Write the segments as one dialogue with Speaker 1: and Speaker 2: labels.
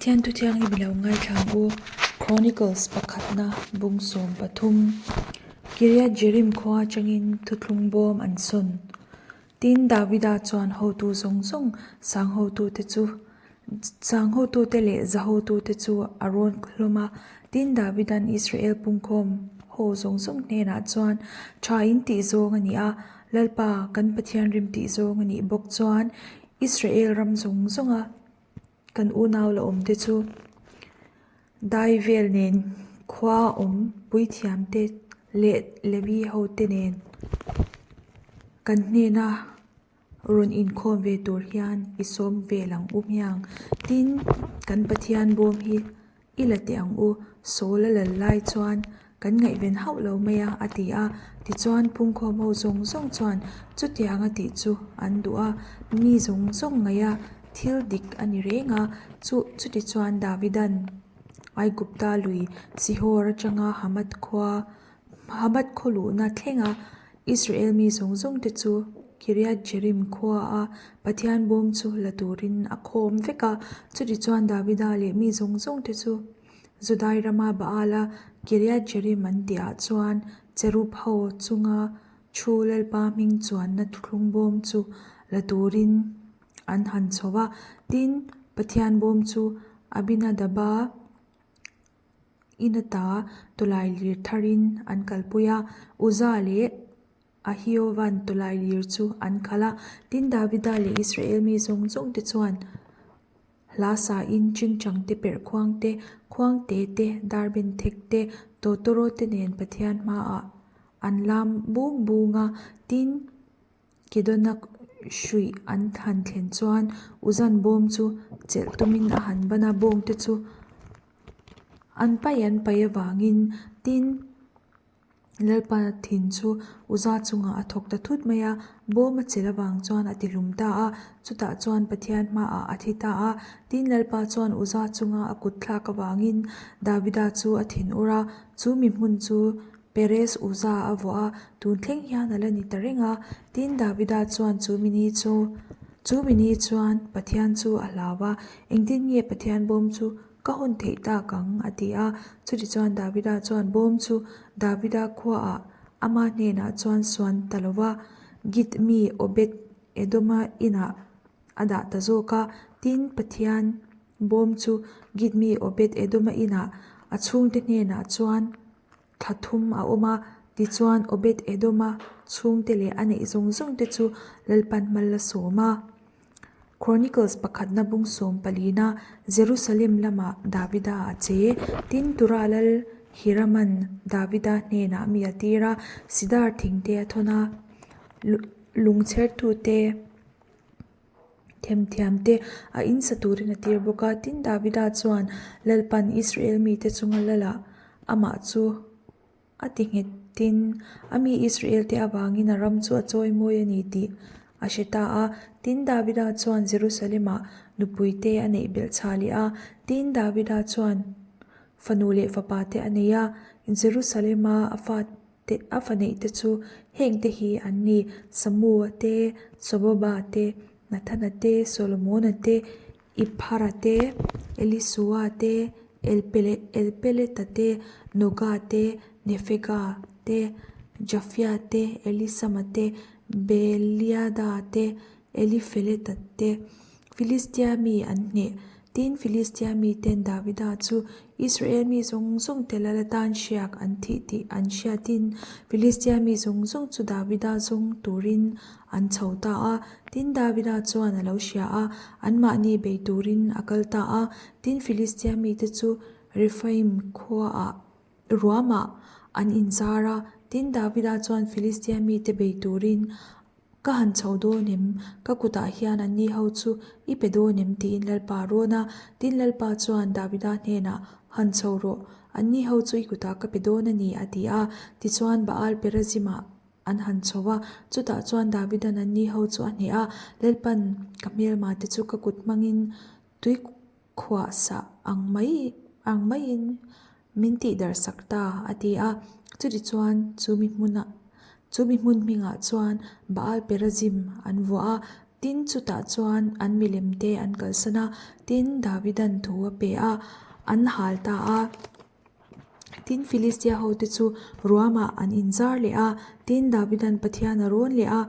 Speaker 1: Pathian Thuthianghlim i lo ngaithla ang u, Chronicles pakhatna bung 13. Kiriath Jearim khua atangin thuthlung bawm an sawn. Tin, Davida chuan hotu zawng zawng sang hotute chu sang hotute leh za hotute chu a rawn hlawm a. Tin, Davida'n Israel pungkhawm ho zawng zawng hnenah chuan, Tha in tih zawng a ni a, Lalpa kan Pathian rim tih zawng a nih bawk chuan Israel ram zawng zawnga kan unau la awm te chu dai vel nen khua awm puithiam te leh Levi ho te nen kan hnena rawn inkhawm ve tur hian i sawm vel ang u hmiang. Tin, kan Pathian bawm hi I la teh ang u, Saul a lal lai chuan kan ngaihven hauh lo mai a, a ti a. Tichuan, pungkhawm ho zawng zawng chuan chutiang a tih chu an duh a, mi zawng zawng ngaih a, thil dik a ni reng a. Chu chutichuan Davidan Aigupta lui Sihor atanga Hamath khua Hamath khaw luhna thlenga Israel mi zawng zawng te chu Kiriath Jearim khuaa Pathian bawm chu la turin a khawm vek a. Chutichuan Davida leh mi zawng zawng te chu Judai rama Baala Kiriath Jearim an tihah chuan Cherub ho chunga thu Lalpa hming chuanna thuthlung bawm chu la turin an han chho va. Tin, Pathian bawm chu Abinadaba In ata tawlai lir tharin an kalpui a, Uza leh Ahiovan tawlai lir chu an khalh a. Tin, Davida leh Israel mi zawng zawng te chuan hla sain chingchang te, perhkhuang te, khuangte te, darbenthek te, tawtawraw te nen Pathian hmaah an lam bung bung a. Tin, Kidona hruih an han thlen chuan Uzan bawm chu chelh tumin a han ban a, bawngte chu an paih an paih avangin tin Lalpa thin chu Uza chungah a thawk ta thut mai a, bawm a chelh avang chuan a tihlum ta a, chutah chuan Pathian hmaah a thi ta a, tin Lalpa chuan Uza chunga a kut thlak avangin Davida chu a thin ur a, chu mi hmun chu Perez Uza a vuah a, tun thleng hian a la ni ta reng a. Tin, Davida chuan chu mi ni chu chu mi ni chuan Pathian chu a hlau a, Engtin nge Pathian bawm chu ka hawn theih tak ang? a ti a. Chutichuan Davida chuan bawm chu Davida khuaah ama hnenah chuan suan ta lo va, Git mi Obed-Edoma inah a dah ta zawk a. Tin, Pathian bawm chu Git mi Obed-Edoma inah a chhungte hnenah chuan Thla thum a awm a, tichuan Obed-Edoma chhungte leh a neih zawng zawngte chu Lalpan hmal a sawm a. Chronicles pakhatna bung sawm palina Jerusalem lamah Davida a che. Tin, Tura lal Hiraman Davida hnenah mi a tir a, Sidar thingte a thawn a, lungchhertute, Themthiamte a in sa turin a tir bawk a, tin Davida chuan Lalpan Israel mite chunga lalah amah chu a ti nghet tin a mi Israel-te avangin a ram chu a chawi mawi a ni tih a hre ta a. Tin Davida chuan Jerusalem-ah nupuite a neih belh chhah leh a, tin Davida chuan fanu leh fapate a nei a, Jerusalem-a a fate Te a fa neih te chu heng te hi an ni, Samua te, Soboba te, Nathana te, Solomona te, Iphara te, Elisua te, Elpele Elpeleta te, Noga te, Nefega te, Jafia te, Elisama te, Beliada te, Elifeleta te. Filistia mi an hneh. Tin, Filistia miten Davida chu Israel mi zawng zawng te lal atan hriak an thih tih an hriatin Filistia mi zawng zawng chu Davida zawng turin an chho ta a. Tin, Davida chuan a lo hria a, anmahni bei turin a kal ta a. Tin, Filistia mite chu Rephaim khuaah ruamah an inzar a. Tin, Davida chuan Filistia mite bei turin Ka han chho dawn em? Ka kutah hian anni ho chu i pe dawn em? tiin Lalpa a rawn a. Tin, Lalpa chuan Davida hnenah, Han chho rawh, anni ho chu i kutah ka pe dawn a ni, a ti a. Tichuan, Baal Perazimah an han chho a, chutah chuan Davida'n anni ho chu a hneh a, Lalpa'n ka hmelma te chu ka kut hmangin tui khuah sah ang mai ang maiin min tihdarh sak ta, a ti a. Chutichuan, chu mi hmunah chu mi hmun hmingah chuan Baal Perazim an vuah a. Tin, chutah chuan an milemte an kalsan a, tin, Davidan thu a pe a, an hal ta a. Tin, Filistia hote chu ruamah an inzar leh a, tin, Davidan Pathian a rawn leh a,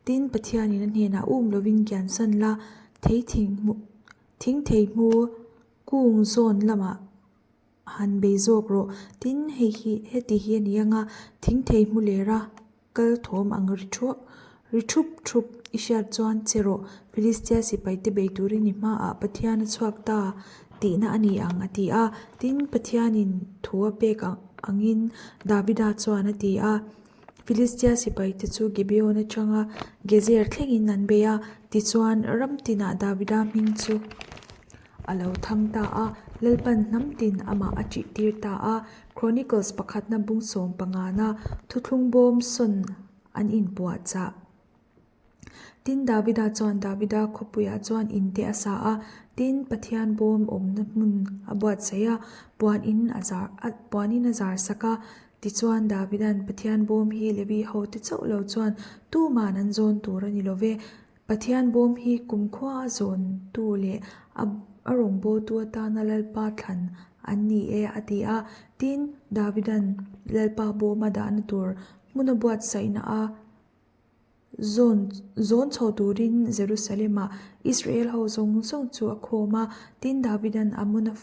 Speaker 1: tin, Pathianin a hnenah um lovin kiansan la, thei thing thing thei hmu kung zawn lamah han bei zawk rawh. Tin, hei hi heti hi a ni ang a, thing thei hmu ler a, kal thawm ang ri thuah ri thup thup i hriat chuan che rawh, Filistia sipaite bei turin i hmaah Pathian a chhuak ta tihna a ni ang a ti a. Tin, Pathianin thu a pek angin Davida chuan a ti a. Filistia sipaite chu Gibeon atanga Gezer thlengin an bei a, tichuan ram tinah Davida hming chu a lo thang ta a, Lalpan hnam tin amah a ṭih tir ta a. Chronicles pakhatna bung sawm pangana thuthlung bawm sawn an inpuahchah. Tin, Davida chuan Davida khawpuiah chuan in te a sa a, tin, Pathian bawm awmna hmun a buatsaih a, puan in a zar a puan in a zar sak a. Tichuan, Davida'n Pathian bawm hi Levi hote chauh lo chuan tuman an zawn tur a ni lo ve. Pathian bawm hi kumkhua a zawntu leh a a rawngbawltu atana Lalpa thlan an ni e, a ti a. Tin, Davida'n Lalpa bawm a dahna tur hmun a buatsaihna a Zawn zawn chho turin Jerusalem-ah Israel ho zawng zawng chu a khawm a, tin Davida'n Amona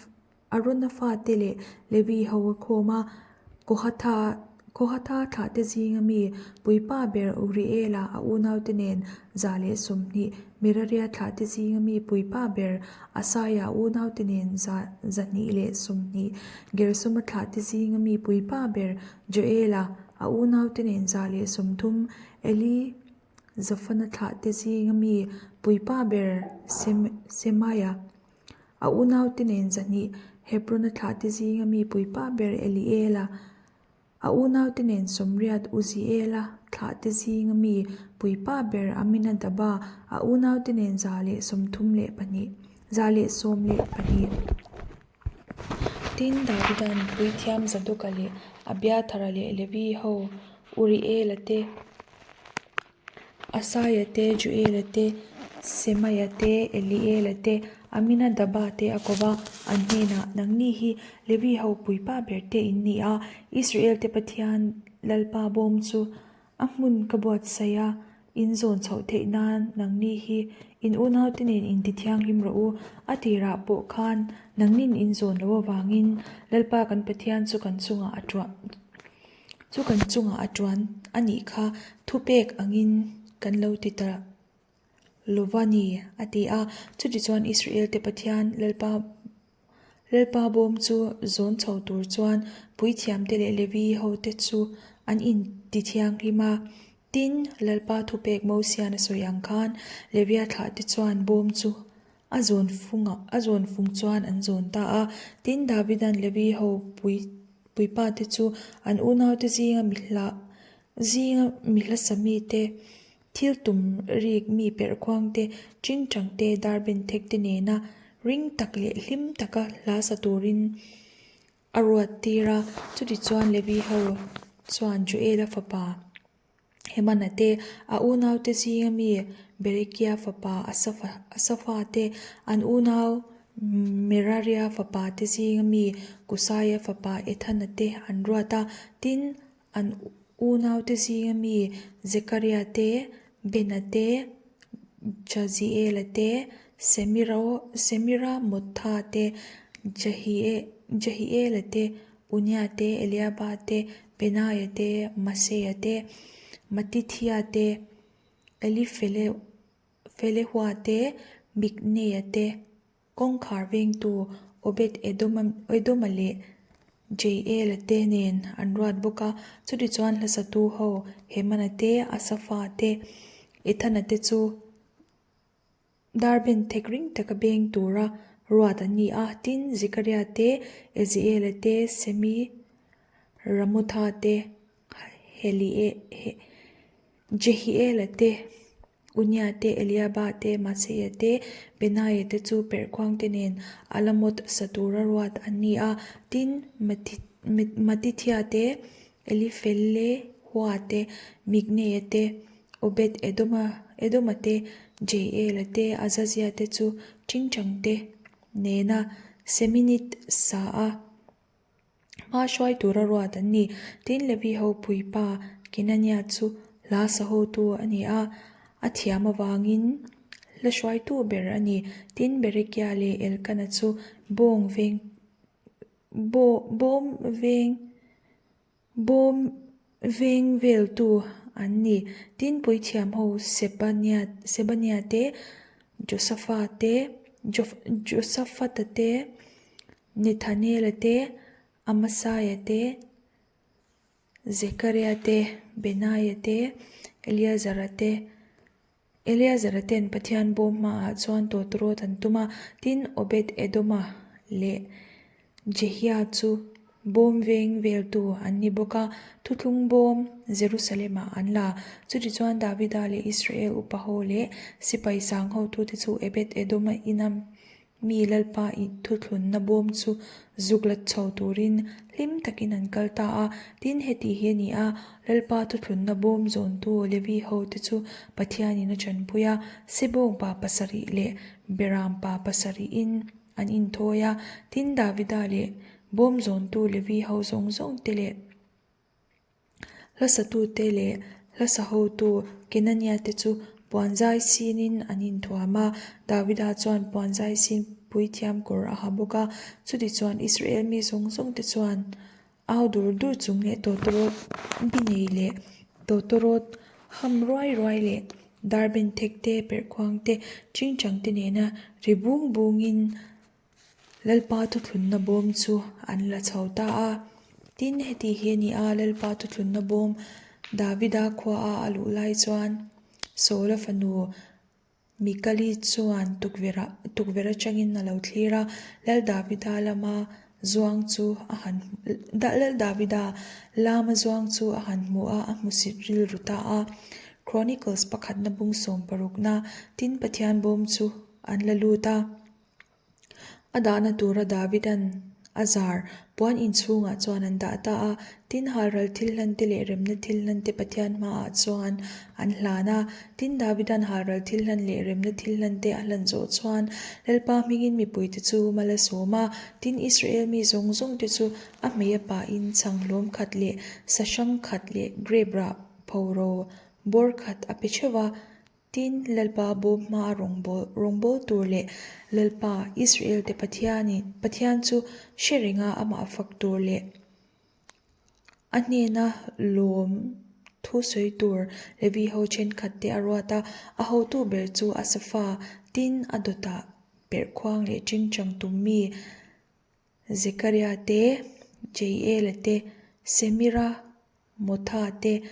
Speaker 1: Arona fate leh Levi ho a khawm a, Kohatha Kohatha thlahte zinga mi puipa ber Uriela a unaute nen 120, Meraria thlahte zinga mi puipa ber Asaia a unaute nen 220, Gersoma thlahte zinga mi puipa ber Joela A unaute nen 130, Eli Zafana thlahte zinga mi puipa ber Semaia, a unaute nen 200, Hebrona thlahte zinga mi puipa ber Eliela, a unaute nen 80, Uziela thlahte zinga mi puipa ber Aminadaba, a unaute nen 132, 112. Tin, Davida'n puithiam Zadoka leh Abiathara leh Levi ho Uriela te, Asaia te, Joela te, Semaia te, Eliela te, Aminadaba te a ko va, an hnenah, Nangni hi Levi ho puipa ber te in ni a, Israel te Pathian Lalpa bawm chu A hmun ka buatsaih a, in zawn chhoh theih nan nangni hi in unaute nen inti thianghlim rawh u. A tirah pawh khan nangnin in zawn loh avangin Lalpa kan Pathian chu kan chungah a tuah chu kan chungah a tuan a nih kha thupek angin kan lo ti ta lova ni, a ti a. Chutichuan Israel-te Pathian Lalpa Lalpa bawm chu zawn chho tur chuan puithiamte leh Levi hote chu an inti thianghlim a. Tin, Lalpa thupek Mosian a sawi ang khan Levia thlahte chuan bawm chu a zawn fung a zawn fung chuan an zawn ta a. Tin, Davidan Levi ho pui puipate chu an unaute zinga mi hla zinga mi hlasa mite Thil tum rik mi perh khuang te, tingtang te, dar ben thek te nena ring tak leh hlim taka hla sa turin a ruat tir a. Chutichuan Levi ho chuan Joela fapa Hemana te, a unaute zinga mi Berekia fapa Asafa te, an unau Meraria fapa te zinga mi Kusaia fapa Ethana te an ruat a. Tin, An unaute zinga mi Zekaria te, Bena te, Jaziela te, Semiramotha te, Jahiela te, Unia te, Eliaba te, Benaia te, Maseia te, Matithia te, Elifelehua te, Mikneia te. Kawngkhar vengtu Obed-Edoma leh Jeiela te nen an ruat bawk a, chutichuan hlasatu ho Hemana te, Asafa te, Ethana te chu darben thek ring taka beng tura ruat an ni a. Tin, Zekaria te, Eziela te, Semi Ramotha te, Jehiela te, Unia te, Eliaba te, Maseia te, Benaia te chu perhkhuang te nen Alamot sa tura ruat an ni a. Tin, Matithia te, Elifelehua te, Migneia te, Obed-Edoma. Edoma te, Jeiela te, Azazia te chu ṭingṭang te nena Seminit sa a hma hruai tura ruat an ni. Tin, Levi ho puipa Kenania chu hla sa hotu a ni a, a thiam avangin hla hruaitu ber a ni. Tin, Berekia leh Elkana chu bawng veng bawm veng Bawm veng veltu an ni. Tin, puithiam ho Sebania Sebania te, Josafa te, Josafata te, Nethanela te, Amasaia te, Zekaria te, Benaia te, Eleazara te, Eleazara ten Pathian bawm hmaah chuan tawtawrawt an tum a, tin, Obed-Edoma leh Jehia chu bawm veng veltu an ni bawk a, thuthlung bawm Jerusalem-ah an la. Chutichuan Davida leh Israel upa ho leh sipai sang hotute chu Ebed-Edoma ina Mi Lalpa i thuthlunna bawm chu zuk la chho turin hlim takin an kal ta a. Tin, heti hi a ni a, Lalpa thuthlunna bawm zawntu Levi hote chu Pathianin a chanpui a, Sebawng pa pasarih leh Beram pa pasarihin an inthawi a. Tin, Davida leh bawm zawntu Levi ho zawng zawngte leh. Hlasatute leh hlasahotu Kenania te chu puanzai sinin an inthuam a, Davida chuan puanzai sin puithiam kawr a ha bawk a. Chutichuan Israel mi zawng zawng te chuan au dur dur chung leh tawtawrawt bi nei leh tawtawrawt ham ruai ruai leh darben thek te, perhkhuang te, chingchang te nena ri bung bungin Lalpa thuthlunna bawm chu an la chho ta a. Tin, heti hi a ni a, Lalpa thuthlunna bawm Davida khuaa a luh lai chuan Saula fanu Mikali chuan tukverh tukverh atangin a lo thlir a, Lal Davida lama zuang chu a han Lal Davida lama zuang chu a han hmu a, a hmusit rilru ta a. Chronicles pakhatna bung sawm parukna, Tin, Pathian bawm chu an la lut a. A dahna tura Davida'n a zar puan inchhungah chuan an dah ta a, tin halral thil hlan te leh remna thil hlan te Pathian hmaah chuan an hlan a. Tin, Davida'n halral thil hlan leh remna thil hlan te a hlan zawh chuan Lalpa hmingin mipuite chu mal a sawm a, tin Israel mi zawng zawng te chu a hmei a pahin chhang hlawm khat leh sa hrang khat leh grep rah phoro bawr khat a pe theuh a. Tin, Lalpa bawm hmaa rawngbâwl rawngbâwl tûr leh Lalpa, Israel-te Pathianin Pathian chu hre renga amah fak tûr leh a hnêna lâwm thu sawi tûr Levi ho ṭhenkhatte a ruat a. A hotu ber chu Asafa, tin, a dawtah perhkhuang leh ṭingṭang tum mi Zekaria te, Jeiela te, Semira Motha te,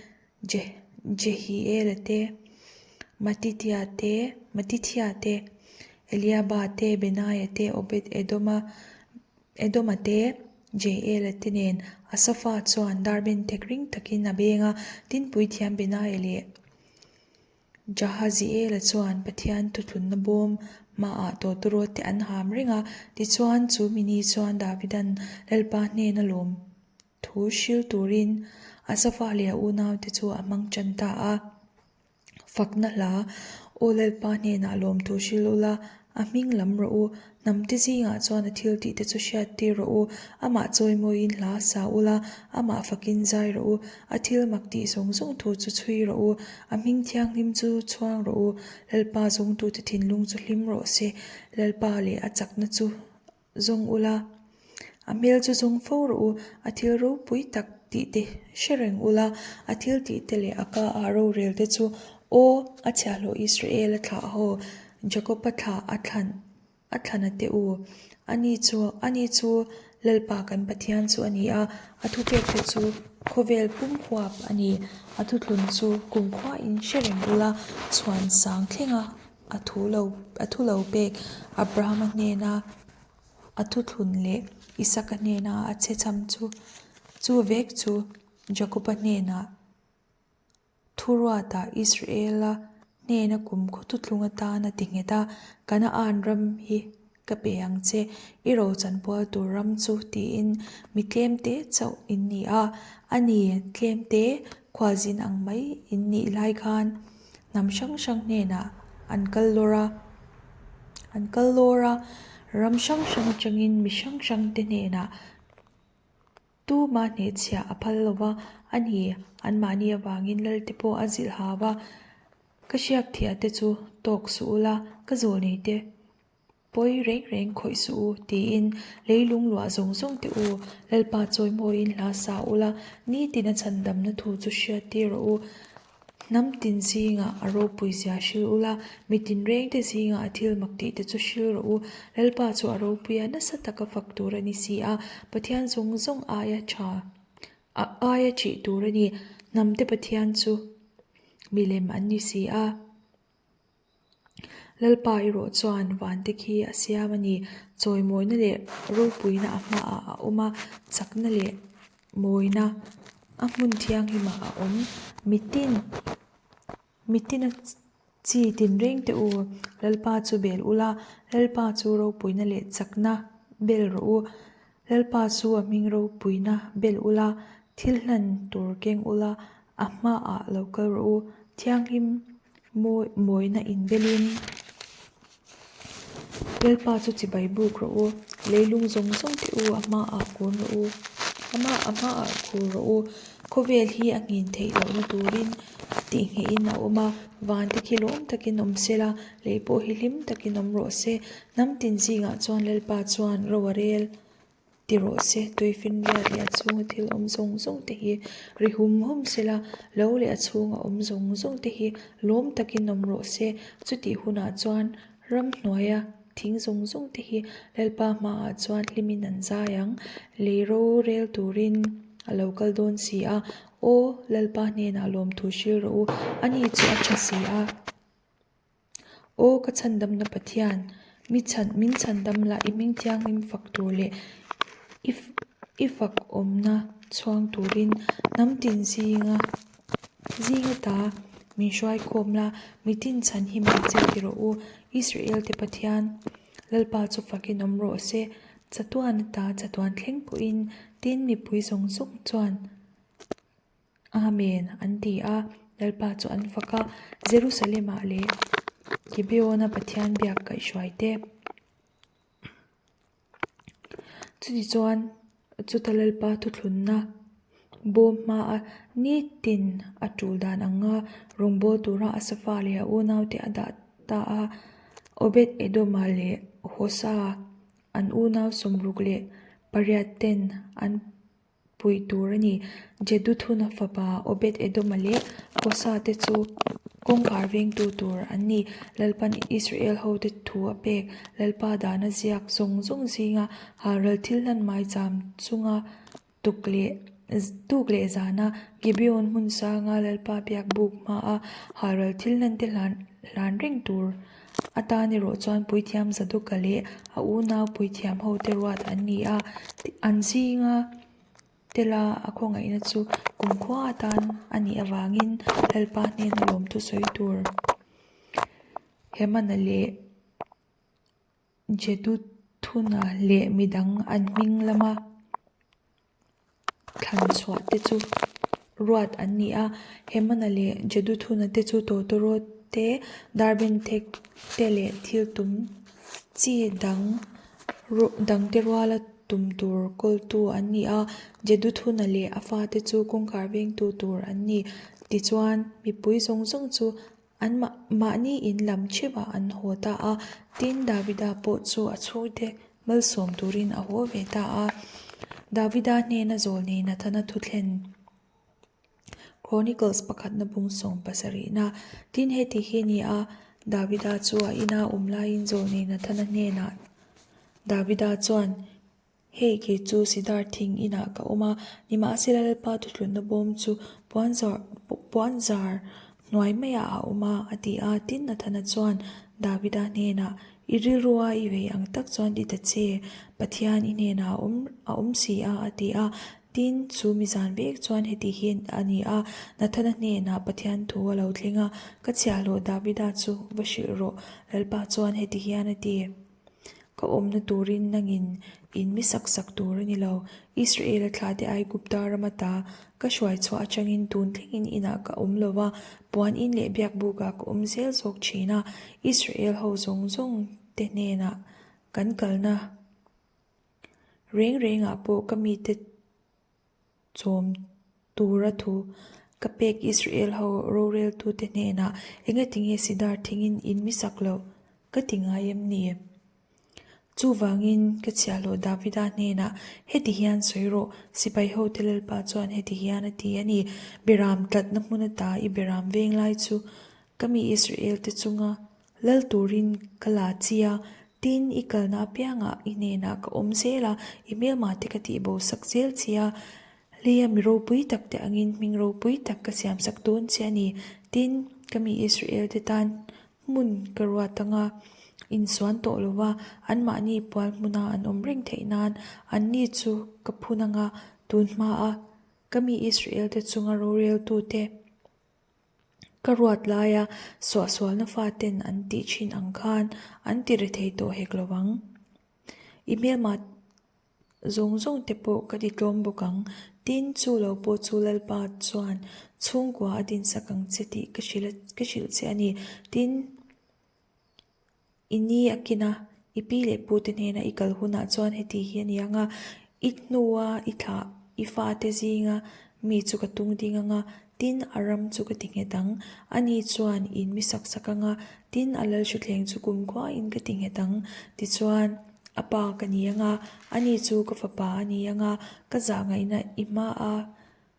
Speaker 1: Jehiela te, Matithia te, Matithia te, Eliaba te, Benaia te, Obed-Edoma Edoma te, Jeiela te nen Asafa chuan darben tek ring takin a beng a, tin puithiam Benaia leh Jahaziela chuan Pathian thuthlunna bawm hmaah tawtawrawt te an ham reng a, tichuan chu mini chuan Davidan Lalpa hnena lawm Thu hril turin Asafa leh a unaute chu a hmang tan ta a. Fakna hla, Aw Lalpa hnenah lawmthu hril ula, a hming lam rawh u. Hnamte zingah chuan a thil tihte chu hriat tir rawh u. Amah chawimawiin hla sa ula, amah fakin zai rawh u. A thil mak tih zawng zawng thu chu chhui rawh u. A hming thianghlim chu chhuang rawh u. Lalpa zawngtute thinlung chu hlim rawh se. Lalpa leh a chakna chu Zawng ula, a hmel chu zawng fo rawh u, a thil ropui tak tih te hre reng ula, a thil tih te leh a ka ah rorel te chu, Aw, a chhiahhlawh Israel a thlah ho, Jakob-a thlah a thlan a thlan a teh u. Ani chu, ani chu Lalpa kan Pathian chu a ni a, a thupek te chu khawvel pum huap a ni. A thuthlun chu kumkhuain hre reng ula, chhuan sang thlenga A thu lo a thu lo pek Abrahama hnena a thuthlun leh Isaka hnena a che cham chu chu vek chu Jakoba hnenah thuruatah Israela hnena kumkhaw thuthlung atan a ti nghet a, Kanaan ram hi ka pe ang che, i rochan pual tur ram chu tiin mi tlemte chauh in ni a, a ni tlemte khualzin ang mai in nih lai khan. Hnam hrang hrang hnenah an kal lawr a, an kal lawr a, ram hrang hrang atangin mi hrang hrang te hnenah tuma hnehchhiah a phal lo va, a ni, anmahni avangin Lalte pawh a zilh hau va, Ka hriak thiah te chu tawk suh ula, ka zawlnei te Pawi reng reng khawih suh u, tiin leilung luah zawng zawng teh u, Lalpa chawimawiin hla sa ula, nitin a chhandamna thu chu hriat tir rawh u. Hnam tin zingah a ropui zia hril ula, mi tinrengte zingah a thil mak tih te chu hril rawh u. Lalpa chu a ropuia nasa taka fak tur a ni si a, Pathian zawng zawng aia tha, aia ṭih tur a ni. Hnamte Pathian chu milem an ni si a. Lalpa erawh chuan vante khi a siam a ni. Chawimawina leh ropuina a hmaah a awm a, chakna leh mawina a hmun thianghlimah a awm. Mitin, mitina chi tinreng teh u, Lalpa chu bel ula, Lalpa chu ropuina leh chakna bel rawh u. Lalpa chu a hming ropuina bel ula, thil hlan tur keng ula, a hmaah lo kal rawh u. Thianghlim mawina inbelin Lalpa chu chibai buk rawh u, leilung zawng zawng te u a hmaah kun rawh u, a hmaah khur rawh u. Khawvel hi a nghin theih lohna turin tihnghehin a awm a, vante khi lawm takin awm se la, lei pawh hi hlim takin awm rawh se. Hnam tin zingah chuan Lalpa chuan ro a rel. Ti rawh se, tuifinriat leh a chhunga thil awm zawng zawng te hi ri hum hum se la, lo leh a chhunga awm zawng zawng te hi lawm takin awm rawh se. Chutih hunah chuan ramhnuaia thing zawng zawng te hi Lalpa hmaah chuan hlimin an zai ang. Lei rorel turin a lo kal dawn si a, Aw, Lalpa hnenah lawmthu hril rawh u, ani chu a tha si a. Aw ka chhandamna Pathian, mi chhan min chhandam la i hming thianghlim fak tur leh i i fak awmna chhuang turin hnam tin zinga zinga ta min hruai khawm la, mitin chhan hi mai che ti rawh u. Israel te Pathian Lalpa chu fakin awm rawh se, chatuan ata chatuan thleng pawhin tin mipui zawng zawng chuan Amen, an ti a, Lalpa chu an fak a, Jerusalem-ah leh Gibeon-a Pathian biak kaihhruai te. Chutichuan, chuta Lalpa thuthlunna bawm hmaa nitin a tul dan anga rawngbâwl tura Asafa leh a unaute a dah ta a, Obed-Edoma leh Hosa an unau 68 ten an pui tur a ni. Jeduthuna fapa Obed-Edoma leh Hosa te chu kawngkhar vengtu tur an ni. Lalpan Israel hote thu a pek. Lalpa dana ziak zawng zawng zinga halral thil hlan maicham chunga tuk leh tuk leh zana Gibeon hmun sanga Lalpa biak buk hmaa halral thil hlan te hlan hlan reng tur atan erawh chuan Puithiam Zadoka leh a unau puithiam hote ruat an ni a, an zinga tela a khawngaihna chu kumkhua atan a nih avangin Lalpa hnena lawmthu sawi tur Hemana leh Jeduthuna leh midang an hming lama Thlan chhuah te chu ruat an ni a, Hemana leh Jeduthuna te chu tawtawrawt te, darbenthek te leh thil tum chi dang dang te ruala tum tur kawltu an ni a, Jeduthuna leh a fate chu kawngkhar vengtu tur an ni. Tichuan, mipui zawng zawng chu an mahni in lam theuhah an haw ta a, tin Davida pawh chu a chhungte malsawm turin a haw ve ta a. Davida hnena zawlnei Nathana thuthlen Chronicles pakhatna bung sawm pasarihna Tin heti hi ni a, Davida chu a ina awm laiin zawlnei Nathana hnenah Davida chuan, Hei kei chu Sidar thing inah ka awm a, nimahsela Lalpa thuthlunna bawm chu puanzar hnuai maiah a awm a, a ti a. Tin, Nathana chuan Davida hnenah, I rilrua i vei ang tak chuan ti ta che, Pathian i hnenah a awm a awm si a, a ti a. Tin, chu mi zan vek chuan heti hi a ni a, Nathana hnenah Pathian thu a lo thleng a, Ka chhiahhlawh Davida chu va hrilh rawh, Lalpa chuan heti hian a ti. Ka awmna turin nangin in mi sak sak tur a ni lo. Israel-a thlahte Aigupta ram ata ka hruai chhuah atangin tun thlengin inah ka awm lo va, puan in leh biakbukah ka awm zel zawk thin a. Israel ho zawng zawng te hnenah kan kalna reng rengah pawh ka mite chawm tura thu ka pek Israel ho roreltute hnenah engatinge sidar thingin in mi sak loh ka ti ngai em ni? Chuvangin ka chhiahhlawh Davida hnenah heti hian sawi rawh, sipai hote Lalpa chuan heti hian a ti a ni, Beram tlatna hmun ata i beram veng lai chu ka mi Israel te chunga Lal turin ka la chi a, tin i kalna apiangah i hnenah ka awm zel a, i hmelma te ka tihbo sak zel che a, leia mi ropui tak te angin hming ropui tak ka siam sak dawn che a ni. Tin, ka mi Israel te tan hmun ka ruat anga insuan tawh lo va, anmahni pual hmuna an awm reng theih nan anni chu ka phun anga tun hmaa ka mi Israel te chunga roreltute Ka ruat laia suahsualna faten an tih thin ang khan an ti re thei tawh hek lo ang. I hmelma zawng zawng te pawh ka ti tlawm bawk ang. Tin, chu lo pawh chu Lalpa chuan chhungkua a dinsak ang che tih ka hrilh che a ni. Tin. I ni a kin a, i pi leh pu te hnena i kal hunah chuan heti hi a ni ang a, i hnua i thlah i fate zinga mi chu ka tung ding ang a, tin a ram chu ka ti nghet ang. Ani chuan in mi sak sak ang a, tin a lalhrithleng chu kumkhuain ka ti nghet ang. Tichuan, a pa ka ni ang a, ani chu ka fapa a ni ang a, ka zahngaihna i hmaa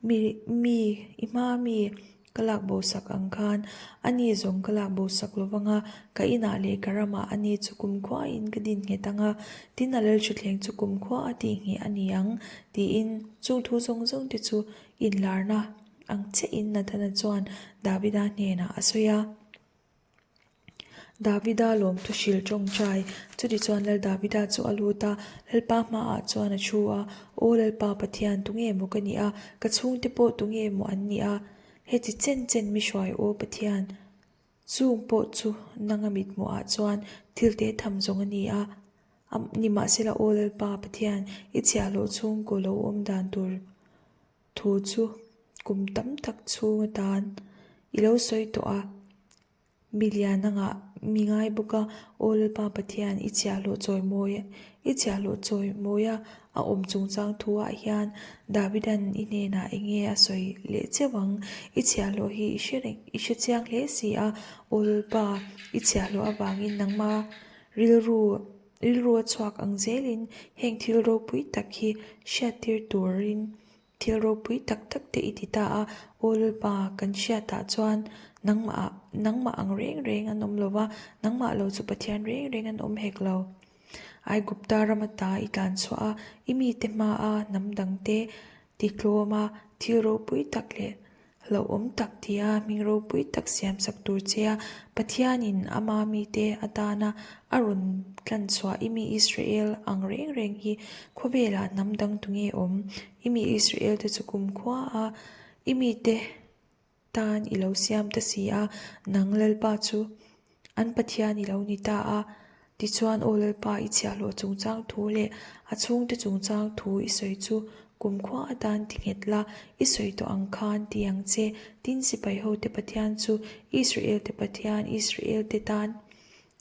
Speaker 1: Mi, mi, i hma mi ka lak bo sak ang khan ani zawng ka lak bo sak lo vang a, ka inah leh ka ramah ani chu kumkhuain ka din nghet ang a, tin a lalthuthleng chu kumkhua a tih ngheh a ni ang, tiin chung thu zawng zawng te chu inlarna ang chiahin Nathana chuan Davida hnenah a sawi a. Davida lawmthu hrilh tawngtai. Chutichuan Lal Davida chu a lut a, Lalpa hmaah chuan a thu a, Aw Lalpa Pathian, tunge maw ka nih a? Ka chhungte pawh tunge maw an nih a? Heti chen chen mi hruai aw Pathian, chung pawh chu nanga mithmuhah chuan thil te tham zawng a ni a. Nimahsela aw Lalpa Pathian, i chhiahhlawh chhungkaw lo awm dan tur Thu chu kum tam tak chhung atan i lo sawi tawh a, mi lian angah mi ngai bawk a, Aw Lalpa Pathian, i chhiahhlawh chawimawi, i chhiahhlawh chawimawia a awm chungchang thuah hian Davidan i hnenah eng nge a sawi leh cheuh ang? I chhiahhlawh hi i hre reng, i hre chiang hle si a, Aw Lalpa, i chhiahhlawh avangin nangma rilru, Rilru a chhuak ang zelin heng thil ropui tak hi hriattir turin thil ropui tak tak te i ti ta a, Aw Lalpa, kan hriatah chuan nangmah nangmah ang reng reng an awm lo va, nangmah lo chu Pathian reng reng an awm hek lo. Aigupta ram ata i tlan chhuah a, i mite hmaa hnam dangte ti tlawm a, thil ropui tak leh Hlauhawm tak tia hming ropui tak siamsak tur che a, Pathianin ama mite atana a rawn tlanchhuah i mi Israel ang reng reng hi khawvelah hnam dang tunge awm? I mi Israel te chu kumkhua a i mite tan i lo siam ta si a, nang Lalpa chu An Pathian i lo ni ta a, tichuan Aw Lalpa i chhiahhlawh chungchang thu leh a chhungte chungchang thu i sawi chu kumkhua atan ti nghet la, i sawi tawh ang khan ti ang che. Tin, sipai hote Pathian chu Israel-te Pathian, Israel-te tan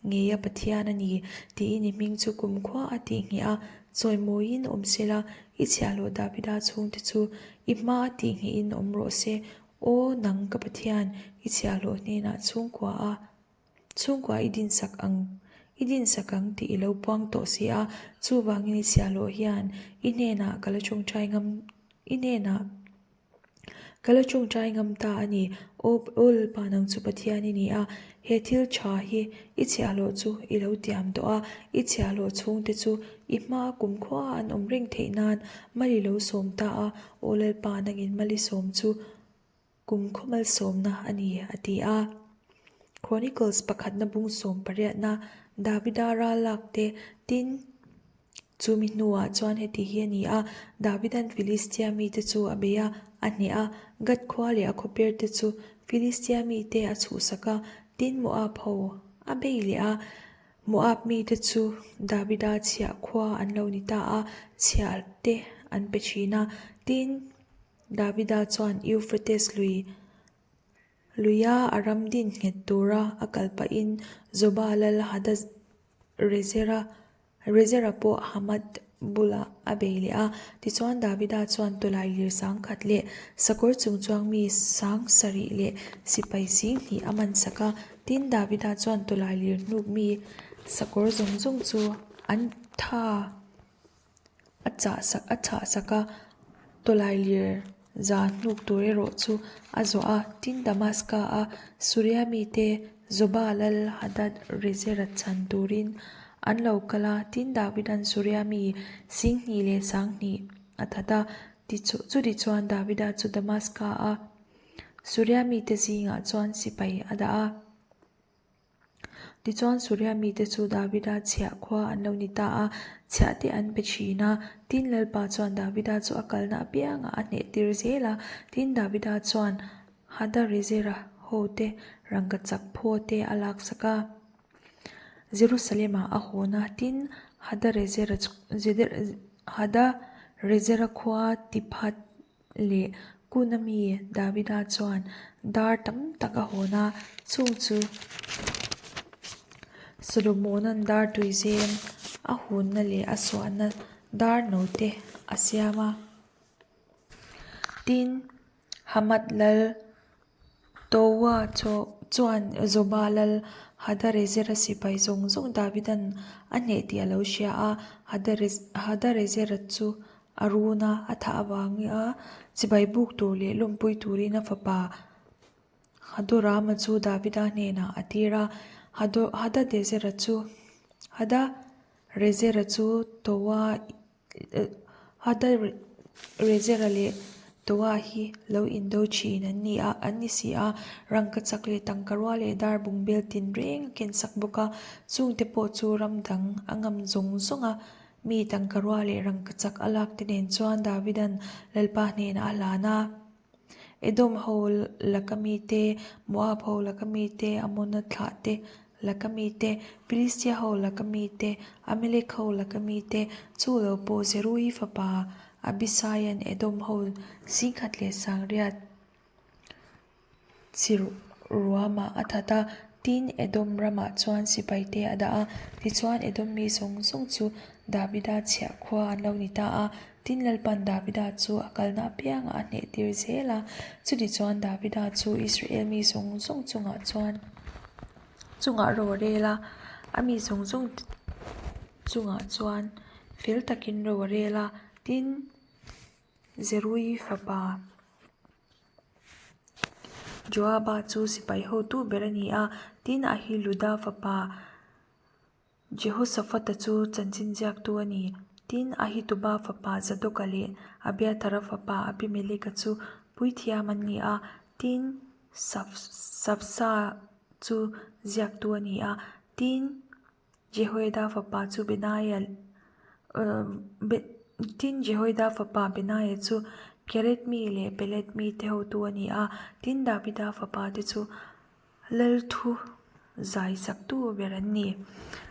Speaker 1: ngeia Pathian a ni, tiin i hming chu kumkhua a tih ngheh a, chawimawiin awm sela, i chhiahhlawh Davida chhungte chu i hma a tih nghehin awm rawh se, Aw nang ka Pathian, i chhiahhlawh hnenah chhungkua a chhungkua i dinsak ang i dinsak ang tih i lo puang tawh si a, chuvangin i chhiahhlawh hian i hnenah ka la tawngtai ngam i hnenah ka la tawngtai ngam ta a ni. Aw aw Lalpa nang chu Pathian i ni a, he thil tha hi i chhiahhlawh chu i lo tiam tawh a, i chhiahhlawh chhungte chu i hma kumkhua an awm reng theih nan mal i lo sawm ta a, Aw Lalpa nangin mal i sawm chu kum khawmal sawmna a ni, a ti a. Chronicles pakhatna bung sawm pariatna Davida ral lak te tin chumi hnuah chuan heti hi a ni a, Davidan Filistia mite chu a bei a, a hneh a, Gath khua leh a khawper te chu Filistia mite a chhuhsak a, tin Moab ho a bei leh a. Moab mite chu Davida chhiah khua an lo ni ta a, chhiah te an pe thin a. Tin, Davida chuan Euphrates lui luia a ram din nghet tura a kal pahin Zoba lal Hadadrezera Rezera pawh Hamath bulah a bei leh a. Tichuan Davida chuan tawlailir sangkhat leh sakawr chungchuang mi sangsarih leh sipai singhnih a man sak a. Tin, Davida chuan tawlailir hnuk mi sakawr zawng zawng chu an tha a chah sak a chhah sak a, tawlailir za hnuk tur erawh chu a zawh a. Tin, Damaska-a Suria mite Zoba lal Hadad Rezera chhan turin an lo kal a, tin Davida'n Suria mi singhnih leh sanghnih a that a. Chutichuan Davida chu Damaska-a Suria mite zingah chuan sipai a dah a. Tichuan Suria mite chu Davida chhiah khua an lo ni ta a, chhiah te an pe thin a. Tin Lalpa chuan Davida chu a kalna apiangah a hneh tir zel a. Tin Davida chuan Hadarezera hote rangkachak phaw te a laksak a, Jerusalem-ah a hawn a. Tin Hadarezera khua Tiphat leh Kuna mi Davida chuan dar tam tak a hawn a, chung chu Solomona'n dar tuizem a hunna leh a suahna dar no te a siam a. Tin, Hamath lal Towa chuan Zoba lal Hadarezera sipai zawng zawng Davida'n a hneh tih a lo hria a, Hadarezera chu a run a, a thah avanga chibai buk tur leh lawmpui turin a fapa Hadorama chu Davida hnenah a tir a. Hadadezera chu Hadarezera chu Towa Hadarezera leh Towa hi lo indo thin an ni a, an ni si a, rangkachak leh tangkarua leh dar bungbel tinreng a kensak bawk a, chungte pawh chu ram dang a ngam zawng zawng a, Mi tangkarua leh rangkachak a lak te nen chuan Davida'n Lalpa hnenah a hlan a. Edom ho laka mite, Moab ho laka mite, Amona thlah te laka mite, Filistia ho laka mite, Amalek ho laka mite, chu lo pawh Zeruii fapa Abisaia'n Edom ho singkhat leh sangriat Chi ruamah a that a, tin Edom ramah chuan sipaite a dah a. Tichuan Edom mi zawng zawng chu Davida chhiah khua an lo ni ta a, tin Lalpan Davida chu a kalna apiangah a hneh tir zel a. Chutichuan Davida chu Israel mi zawng zawng chungah chuan chungah ro a rel a, a mi zawng zawng chungah chuan fel takin ro a rel a, tin Zeruii fapa. Joaba chu sipai hotu ber a ni a, tin Ahiluda fapa Jehosaphata chu chanchin ziaktu a ni. Tin, Ahituba fapa Zadoka leh Abiathara fapa Abimeleka chu puithiam an ni a, tin, Savsa chu ziaktu a ni a, tin, Jehoiada fapa chu Benaia Tin, Jehoiada fapa Benaia chu Keret mi leh Pelet mi te hotu a ni a, tin Davida fapa te chu lal thu zai saktu ber an ni.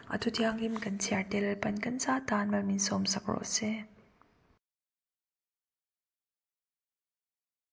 Speaker 1: A thu thianghlim kan chhiar te Lalpan kan zat tan mal min sawmsak rawh se.